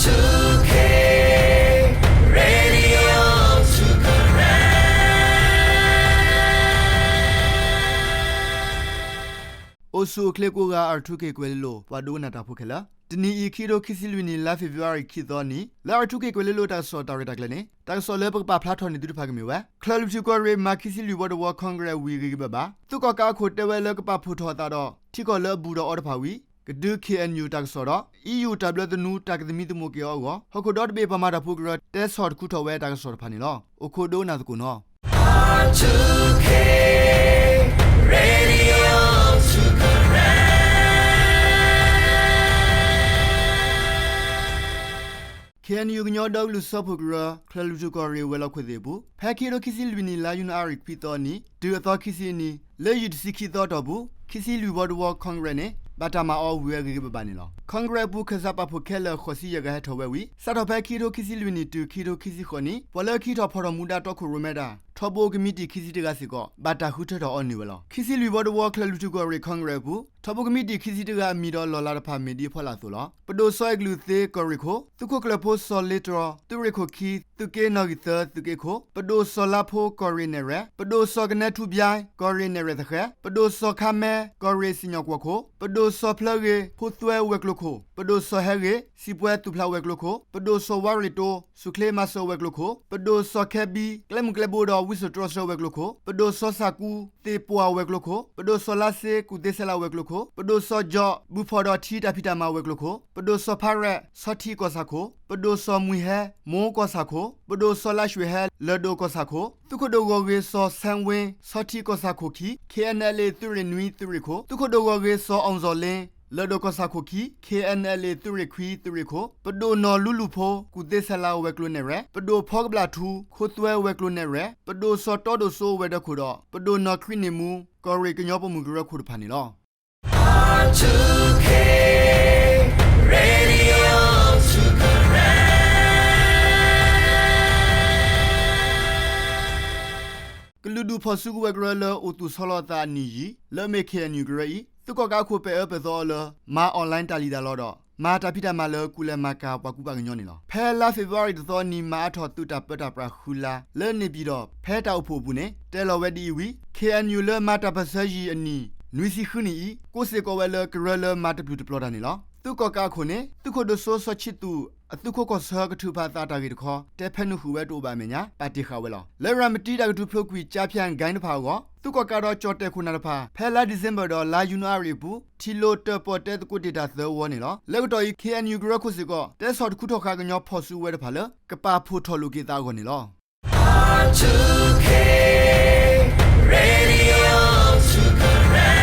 two K Radio two Karen. အိၣ်ဆူၣ်အိၣ်ချ့ကိးဂၤ R two K ကွဲၤလ့လိၤ ပှၤဒိကနၣ်တၢ်ဖိခဲလၢာ်, တနံၤအံၤ ခံကထိခံဆံလွံၢ်နံၣ် လါဖ့ၤဘြူၤအါရံၤ ခံသီနံၤ လၢ R two K ကွဲၤလ့လိၤတၢ်ကစီၣ်တၢ်ရဲၣ်တၢ်ကျဲၤန့ၣ် တၢ်ကစီၣ်လၢပကပာ်ဖျါထီၣ်န့ၢ်သုတဖၣ်ကမ့ၢ်ဝဲ ချၢၣ်လွံၢ်ထူၣ်ကီၢ်ရ့ၣ် မၤခံဆံလွံၢ်ဘီတဝီ Congress ဝံၤဂ့ၤဂ့ၤဘၣ်ဘၣ်, သုးကီၣ်ကးအခိၣ်တဲဝဲလၢကပာ်ဖှိၣ်ထီၣ်အသးဒီး ထံကီၢ်လၢအဘူးဒီးအီတဖၣ်ဝံၤ ကဒုး K N U တၢ်ကစီၣ်ဒီး E U တၢ်ဘျၢသနူတၢ်ကသမံသမိးက့ၤအီၤအဂီၢ် ဟီၣ်ခိၣ်ဒီတဘ့ၣ်ပှၤမၤတၢ်ဖိကရၢ တဲဆီၣ်တခူထီၣ်ဝဲတၢ်ကစီၣ်တဖၣ်န့ၣ်လီၤ. အိၣ်ခိးဒိကနၣ်သကိးနီၤ. R two K Radio two Karen. K N U ကညီဒီကလုာ်စၢဖှိၣ်ကရၢ ချၢၣ်လွံၢ်ထူၣ်ကီၢ်ရ့ၣ်ဝဲၤလီၢ်ခိၣ်သ့ၣ်အပူၤ ဖဲခံကထိခံဆံလွံၢ်နံၣ် လါယနူၤအါရံၤ ခွံသီနံၤ တုၤအသီခံဆံအနံၤ လၢယံာ်တဆံခံသီအတီၢ်ပူၤ ခံဆံလွံၢ်ဘီတဝီ Congress န့ၣ် ဘၣ်တၢ်မၤအီၤဝံၤဝဲဂ့ၤဂ့ၤဘၣ်ဘၣ်န့ၣ်လီၤ. Congress အပူၤ ခၢၣ်စးပာ်ဖှိၣ်ခဲလၢာ် ဃိးဆံယဲၢ်ဂၤဟဲထီၣ်ဝဲဝံၤ စးထီၣ်ဖဲခံကထိခံဆံလွံၢ်နံၣ်တုၤ ခံကထိခံဆံဃိးနံၣ် ပှၤလၢခံထီၣ်ဖီၣ်ထီၣ်မူဒါတီခိၣ်ရိၣ်မဲတၢ် ထီဘိကမံးတံာ်ခံဆံတဂၤစ့ၢ်ကီး ဘၣ်တၢ်ဃုထၢထီၣ်အီၤန့ၢ်ဝဲလီၤ. ခံဆံလွံၢ်ဘီတဝီ ချၢၣ်လွံၢ်ထူၣ်ကီၢ်ရ့ၣ် Congress အပူၤ ထီဘိကမံးတံာ်ခံဆံတဂၤအမံၤဒီးလီၢ်လၤတဖၣ် မ့ၢ်ဒ်အဖီလာ်အသိးလီၤ. ပဒိၣ်စီၤအဲၣ်ကလုာ်သ့ ကီၢ်ရ့ၣ်ခိၣ်, သုးခိၣ်ကျၢၢ်ဖိစီၤလ့တြီၤ သုးရ့ၣ်ခိၣ်ခံ, သုးက့နီၣ်ဂံၢ်သၢ သုးက့ခိၣ်, ပဒိၣ်စီၤလါဖိ ကီၢ်ရ့ၣ်နဲၣ်ရွဲၣ်, ပဒိၣ်စီၤကနဲထူဘျါ ကီၢ်ရ့ၣ်နဲၣ်ရွဲၣ်သဃဲၣ်, ပဒိၣ်စီၤခါမဲ ကီၢ်ရ့ၣ်စံၣ်ညီၣ်ကွီၢ်ခိၣ်, ပဒိၣ်စီၤဖျၢဂ့ၤ ဖိသွဲဝဲၤကျိၤခိၣ်, ပဒိၣ်စီၤဟဲဂ့ၤ စံာ်ပှဲၤသူၣ်ဖျးဝဲၤကျိၤခိၣ်, ပဒိၣ်စီၤဝါရ့ၣ်တိ စူၣ်ချ့မၤစၢၤဝဲၤကျိၤခိၣ်, ပဒိၣ်စီၤခဲဘံ ကျဲမုၢ်ကျဲဘိဒီးဝံစိာ်တြီဆၢဝဲၤကျိၤခိၣ်, ပဒိၣ်စီၤစၣ်ကူ သ့ၣ်ပှၢ်ဝဲၤကျိၤခိၣ်, ပဒိၣ်စီၤလါစ့ ကူၣ်သ့ဆဲးလးဝဲၤကျိၤခိၣ်, ပဒိၣ်စီၤကၠီၣ် ဘုၣ်ဖီၣ်ဒီးထံတၢ်ဖံးတၢ်မၤဝဲၤကျိၤခိၣ်, ပဒိၣ်စီၤဖါရဲၣ် ဆီထံကီၢ်ဆၣ်ခိၣ်, ပဒိၣ်စီၤမှံဟဲ မိကီၢ်ဆၣ်ခိၣ်, ပဒိၣ်စီၤလါရွ့ၣ်ဟဲ လၢၢ်ဒိၣ်ကီၢ်ဆၣ်ခိၣ်, သုးခိၣ်ဒိၣ်ဂီၢ်ဂ့ၢ်စီၤဆဲဝ့ ဆီထံကီၢ်ဆၣ်ခိၣ်ခံ K N L A သုးရ့ၣ်နွံ သုးရ့ၣ်ခိၣ်, သုးခိၣ်ဒိၣ်ဂီၢ်ဂ့ၢ်စီၤအီၣ်စီၤလ့ လၢၢ်ဒိၣ်ကီၢ်ဆၣ်ခိၣ်ခံ K N L A သုးရ့ၣ်ခွံ သုးရ့ၣ်ခိၣ်, ပဒိၣ်နီၢ်လူလူဖိ ကူၣ်သ့ဆဲးလးဝဲၤကျိၤနဲၣ်ရွဲၣ်, ပဒိၣ်ဖီကဘျၣ်ထူ ခိသွဲဝဲၤကျိၤနဲၣ်ရွဲၣ်, ပဒိၣ်စီၤတီဒိၣ်စိဝဲၤဒၢးခိၣ်ဒီး ပဒိၣ်နီၢ်ခရံာ်န့ၣ်မူ ကီၢ်ရ့ၣ်ကညီပိာ်မုၣ်ကရၢခိၣ်တဖၣ်န့ၣ်လီၤ. R two K Radio two Karen. ကလုာ်ဒူၣ်ဖီၣ်စုကဝဲၤကရၢလၢအိၣ်သူၣ်ဆီလီၤအသးအနံၣ်ယံာ် လၢအမ့ၢ် K N U ကရၢအံၤ သုးကီၣ်ကးအခိၣ်ပဲာ်အၢပဲာ်သီအီၤလၢ မၤ online တၢ်လံၣ်တၢ်လီဒီး မၤတၢ်ဖံးတၢ်မၤလၢကူၣ်လဲၤမၤကၤပှၤကူပှၤကညီန့ၣ်လီၤ. ဖဲလါဖ့ၤဘြူၤအါရံၤတသီအနံၤ မၤအါထီၣ်သုးတၢ်ပၢတၢ်ပြးဃုလါ လၢန့ၣ်ပၠံၣ်ဒီး ဖဲတၢ်အိၣ်ဖှိၣ်အပူၤန့ၣ် တဲလီၤဝဲဒ်အံၤဝံၤ K N U လၢမၤတၢ်ပၢၢ်ဆၢယံာ်အနံၣ် နွံဆံဃုနံၣ်အံၤ ကိးစ့ၢ်ကီးဝဲလၢကရၢလၢမၤတပျုာ်တပျီၤတၢ်န့ၣ်လီၤ. သုးကီၣ်ကးအခိၣ်န့ၣ် သုးခိၣ်ဒိၣ်စိစီၤခၠံးသူၣ် အသုးခိၣ်ကီၢ်ဆၢကထုးဖးအသးတၢ်ဂ့ၢ်တခီ တဲဖဲနုာ်ဃုာ်ဝဲတအိၣ်ဘၣ်အမဲာ်ညါ ပာ်တ့ၢ်ဃာ်ဝဲလီၤ. လၢရၤမတံတၢ်ကထုးဖျိကွံာ် ကၠါဖၠၣ်ကၠဲၣ်တဖၣ်အဂီၢ် သုးကီၣ်ကးဒီးကၠီၣ်တဲၣ်ခိၣ်နၢ်တဖၣ် ဖဲလါဒံၣ်စ့ဘၢၣ်ဒီးလါယနူၤအါရံၤအပူၤ ထံၣ်လိာ်တၢၣ်ပီၣ်တဲသကိးတ့ၢ်တၢ်သၢဝီန့ၣ်လီၤ. လၢကတီၢ်အံၤ K N U ကရၢခိၣ်စ့ၢ်ကီး တဲဆီၣ်တခူထီၣ်ဃာ်ကညီဖီၣ်စုကဝဲၤတဖၣ်လၢ ကပာ်ဖှိၣ်ထီၣ်လိာ်က့ၤသးအဂီၢ်န့ၣ်လီၤ. R two K Radio two Karen.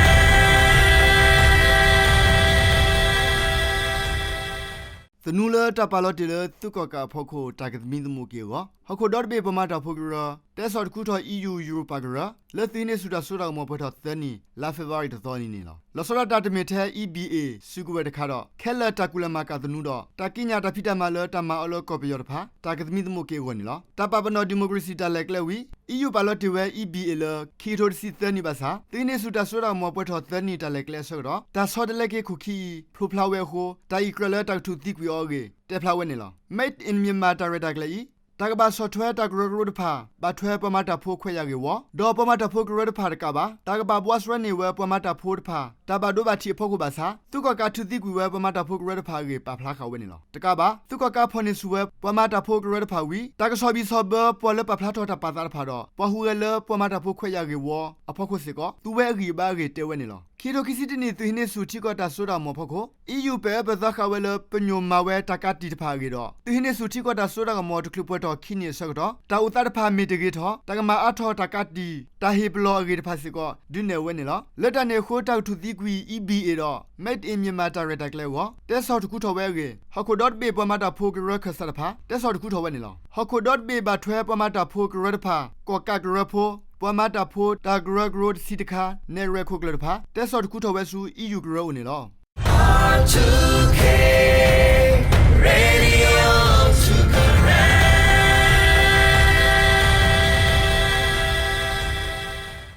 သနူလၢတၢ်ပာ်လီၤတ့ၢ်လၢသုးကီၣ်ကးအဖီခိၣ် တၢ်ကသမံသမိးက့ၤအဂီၢ် ဟီၣ်ခိၣ်ဒီတဘ့ၣ်ပှၤမၤတၢ်ဖိကရၢ တဲဆီၣ်တခူထီၣ် E U ယူရပၤကရၢ လၢသုးဟံးန့ၢ်ဆူၣ်တၢ်စိတၢ်ကမီၤပှဲၤထီၣ်သၢနံၣ် လါဖ့ၤဘြူၤအါရံၤတသီအနံၤန့ၣ်လီၤ. လီၤဆီဒၣ်တၢ်တမ့ၢ်ထဲ E B A စုကဝဲၤတခါဒီး ခဲလၢာ်တၢ်ကူၣ်လဲၤမၤကၤသနူဒီး တၢ်ကံးညာ်တၢ်ဖံးတၢ်မၤလၢတၢ်မၤအီၤလၢကီၢ်ပယီၤတဖၣ် တၢ်ကသမံသမိးက့ၤအဂီၢ်န့ၣ်လီၤ. တၢ်ပာ်ပနီၣ်ဒံၣ်မိၣ်ကရ့ၣ်စံၣ်တၢ်လဲၤကျဲဝံၤ E U ပာ်လီၤတ့ၢ်ဝဲ E B A လၢ ခံကထိတဆံသၢနံၣ်ဘၣ်ဆၣ် သုးဟံးန့ၢ်ဆူၣ်တၢ်စိတၢ်ကမီၤပှဲၤထီၣ်သၢနံၣ်တၢ်လဲၤကျဲအဆၢကတီၢ် တၢ်ဆီတလဲက့ၤခိၣ်ခံအံၤ ဖျိဖျါဝဲအဃိ တၢ်အံးကြၢးလၢတၢ်ကထုးသံကွံာ်အီၤအဂ့ၢ် တဲဖျါဝဲန့ၣ်လီၤ. Made in Myanmar တၢ်ရဲၣ်တၢ်ကျဲၤအံၤ တၢ်ကဘၣ်ဆီၣ်ထွဲတၢ်ကရၢကရိတဖၣ် ဘၣ်ထွဲပှၤမၤတၢ်ဖိခွဲးယာ်ဂ့ၢ်ဝီ ဒီးပှၤမၤတၢ်ဖိကရၢတဖၣ်တကးဘၣ် တၢ်ကဘၣ်ဘှါစၢၤန့ၢ်ဝဲပှၤမၤတၢ်ဖိတဖၣ် တၢ်ဘၣ်ဒိဘၣ်ထံးအဖီခိၣ်ဘၣ်ဆၣ် သုးကီၣ်ကးထုးသံကွံာ်ဝဲပှၤမၤတၢ်ဖိကရၢတဖၣ်အဂ့ၢ် ပာ်ဖျါဃာ်ဝဲန့ၣ်လီၤ. တကးဘၣ် သုးကီၣ်ကးဖီၣ်န့ၢ်ဆူၣ်ဝဲပှၤမၤတၢ်ဖိကရၢတဖၣ်ဝံၤ တၢ်ကဆီၣ်ဘံၣ်ဆီၣ်ဘၢပှၤလၢပာ်ဖျါထီၣ်တၢ်ပာ်သးတဖၣ်ဒီး ပှၤဟူးဂဲၤလၢပှၤမၤတၢ်ဖိခွဲးယာ်ဂ့ၢ်ဝီအဖီခိၣ်စ့ၢ်ကီး သူဝဲအဂံၢ်အဘါအဂ့ၢ်တဲဝဲန့ၣ်လီၤ. ခံကထိခံဆံတၢနံၣ် သုးဟံးန့ၢ်ဆူၣ်ထံကီၢ်တၢ်စိတၢ်ကမီၤအဖီခိၣ် E U ပဲာ်အၢပဲာ်သီဃာ်ဝဲလၢ ပညိၣ်မၤဝဲတၢ်ကးတံာ်တဖၣ်အဂ့ၢ်ဒီး သုးဟံးန့ၢ်ဆူၣ်ထံကီၢ်တၢ်စိတၢ်ကမီၤတချုးပှဲၤထီၣ်ခံနံၣ်အဆၢကတီၢ် တၢ်အိၣ်သးတဖၣ်မ့ၢ်တဂ့ၤထီၣ် တၢ်ကမၤအါထီၣ်တၢ်ကးတံာ် တၢ်ဟ့ၣ်ပလီၢ်အဂ့ၢ်တဖၣ်စ့ၢ်ကီး ဒုးနဲၣ်ဝဲန့ၣ်လီၤ. လၢတၢ်န့ၣ်အဃိ တၢ်ကထုးသံကွံာ် E B A ဒီး Made in Myanmar တၢ်ရဲၣ်တၢ်ကျဲၤအဂီၢ် တဲဆီၣ်တခူထီၣ်ဝဲအဂ့ၢ် ဟီၣ်ခိၣ်ဒီတဘ့ၣ်ပှၤမၤတၢ်ဖိကရၢခၢၣ်စးတဖၣ် တဲဆီၣ်တခူထီၣ်ဝဲန့ၣ်လီၤ. ဟီၣ်ခိၣ်ဒီတဘ့ၣ်ဘၣ်ထွဲပှၤမၤတၢ်ဖိကရၢတဖၣ် ကီၣ်ကးကရၢဖိ ပှၤမၤတၢ်ဖိတၢ်ကရၢကရိတဆံတခါ နဲၣ်ရွဲၣ်ခိၣ်ကျၢၢ်တဖၣ် တဲဆီၣ်တခူထီၣ်ဝဲဆူ E U ကရၢအအိၣ်န့ၣ်လီၤ.